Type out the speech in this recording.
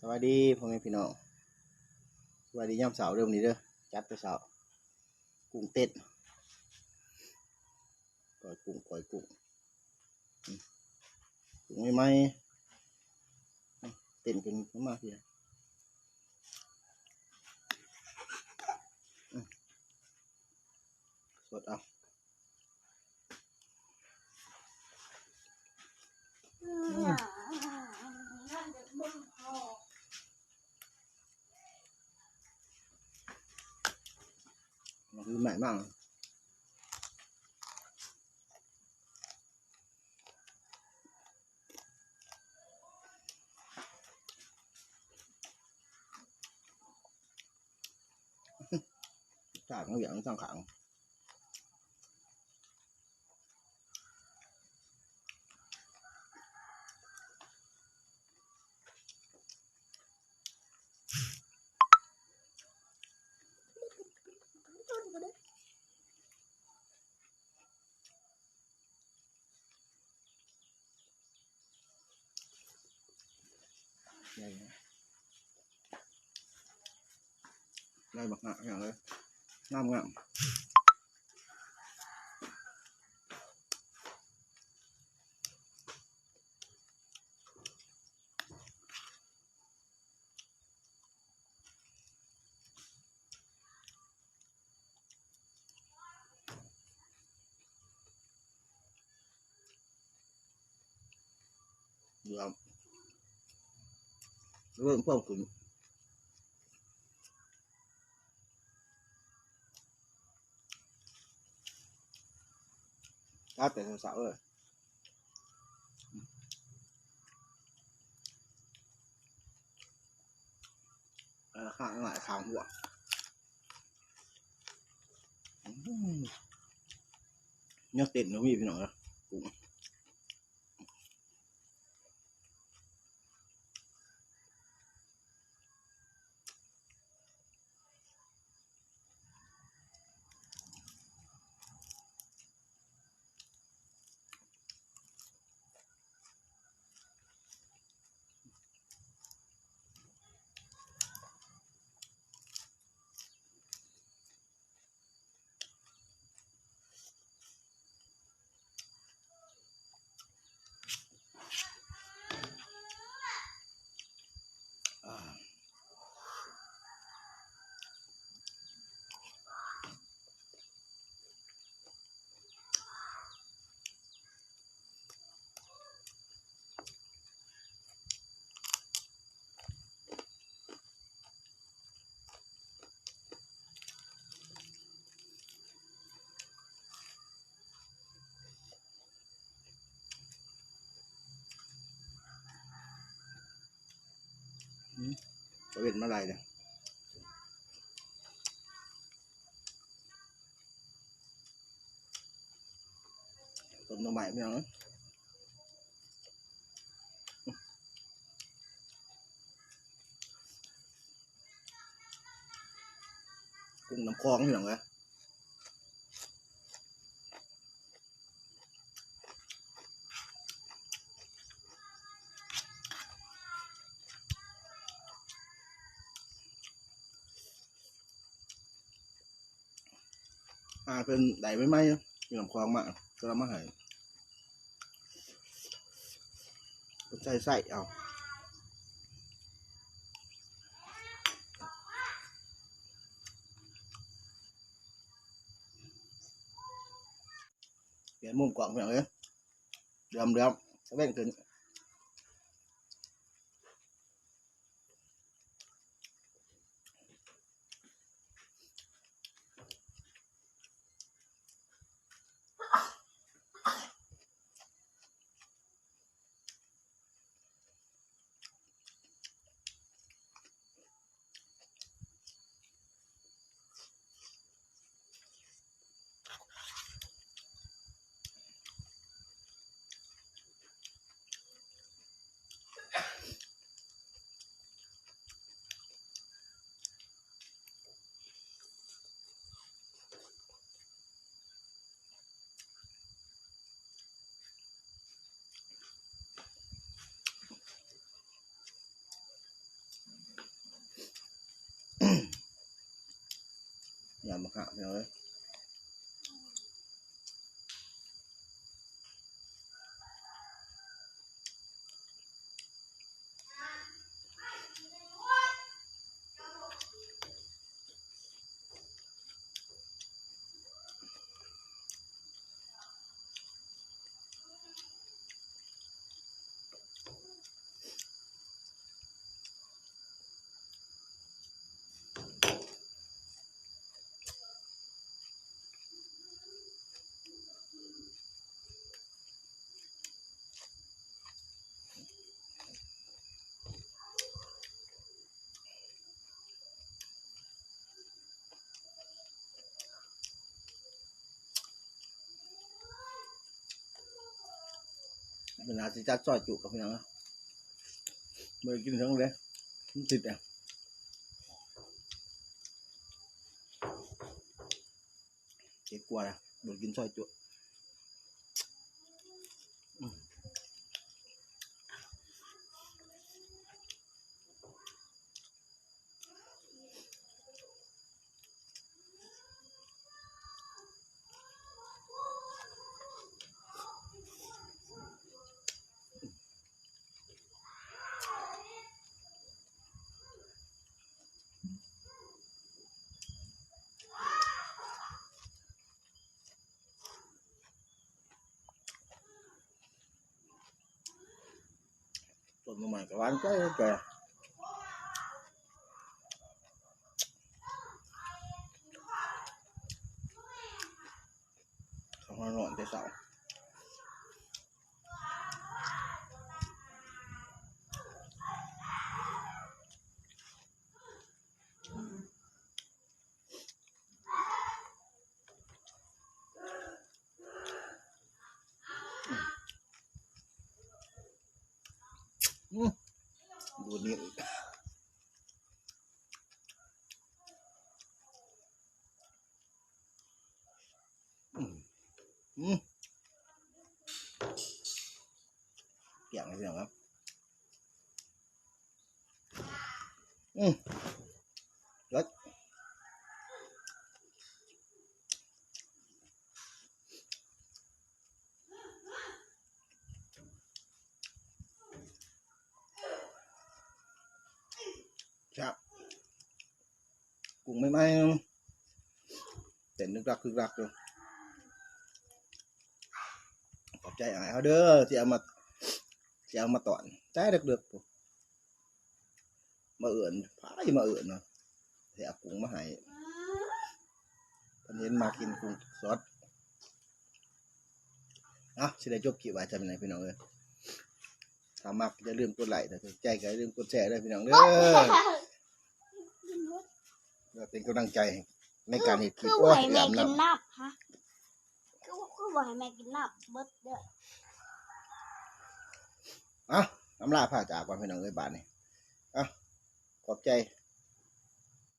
ສະບາຍດີພໍ່ແມ່ພີ່ນ້ອງ ສະບາຍດີຍາມເຊົ້າເດີ້ ມື້ນີ້ເດີ້ ຈັດແຕ່ເຊົ້າ ກຸ້ງເຕັ້ນ ກ້ອຍກຸ້ງ ກ້ອຍກຸ້ງ ອືມ ກຸ້ງໃໝ່ໆ ອືມ ເຕັ້ນຂຶ້ນມາພີ້ ອືມ ສົດເອົາ. ມັນຄືໃໝ່ມາກ ຈາກມັນຫວຽງທັງຂ້າງ. ໄດ້ບັກງາມເລີຍ ງາມໆ. ເລີ່ມ ເລີ່ມພວກຂຶ້ນ ຕັດແຕ່ເຊົ້າໆເລີຍ ເອີ ຂ້າງຫຼາຍ ຂ້າງຫົວ ອືມ ແນວເຕັ້ນກໍມີ ພີ່ນ້ອງເອີຍ ກຸ້ງ. ອືມ ຕາເວັນມາໄລ່ເດ້ ຕົ້ມໜໍ່ໄມ້ພີ່ນ້ອງເອີຍ ກຸ້ງນ້ຳຂອງພີ່ນ້ອງເອີຍ. ອ່າ ເພິ່ນໄດ້ໃໝ່ໆ ເນາະ ເອົາຂອງມາ ກໍເອົາມາໃຫ້ ເພິ່ນໃສ່ໃສ່ເອົາ ປ່ຽນມຸມກ້ອງ ພີ່ນ້ອງເອີຍ ເຫຼືອມໆ ຕາເວັນຂຶ້ນ. ອ ຄັກພີ່ນ້ອງເອີຍ. ເວລາຊິຈັດຊອຍຈຸກັບຫຍັງນະ ບໍ່ໄດ້ກິນເຖິງເດ້ ມັນຕິດອະ ເຈັດກວ່າລະ ບໍ່ໄດ້ກິນຊອຍຈຸ. ຕົ້ນໜໍ່ໄມ້ກໍຫວານໃຈ ໃຈ ເຂົ້ານອນແຕ່ເຊົ້າ. ອືມ ດູດນີ້ອີກ ອືມ ອືມ ກ້ຽງເລີຍພີ່ນ້ອງເອີຍ. ອືມ ເລີດ ແຊບ ກຸ້ງໃໝ່ໆ ເຕັ້ນລຶກລັກກຶກລັກຢູ່. ຂອບໃຈອ້າຍເຮົາເດີ ທີ່ເອົາມາ ທີ່ເອົາມາຕ້ອນ ແຕ່ເດິກໆ ພຸ້ນ ມາເອີ້ນ ໃຜມາເອີ້ນເນາະ ຊິເອົາກຸ້ງມາໃຫ້ ເພິ່ນເຫັນມາກິນກຸ້ງສົດ. ເອົາ ຊິໄດ້ຈົບຄລິບໄວ້ຊ່ຳນີ້ພີ່ນ້ອງເອີຍ. ຖ້າມັກຢ່າລືມກົດໄລ້ ຖ້າຖືກໃຈກໍຢ່າລືມກົດແຊເດີພີ່ນ້ອງເດີ ເພື່ອເປັນກຳລັງໃຈໃນການເຮັດຄລິບ. ຄື ໂອ້ຍ ບໍ່ໃຫ້ແມ່ກິນນ້ຳ ຮະ ຄື ຄືບໍ່ໃຫ້ແມ່ກິນນ້ຳເບິດເດີ. ເອົາ ອຳລາພາຈາກກ່ອນພີ່ນ້ອງເອີຍ ບາດນີ້. ເອົາ ຂອບໃຈ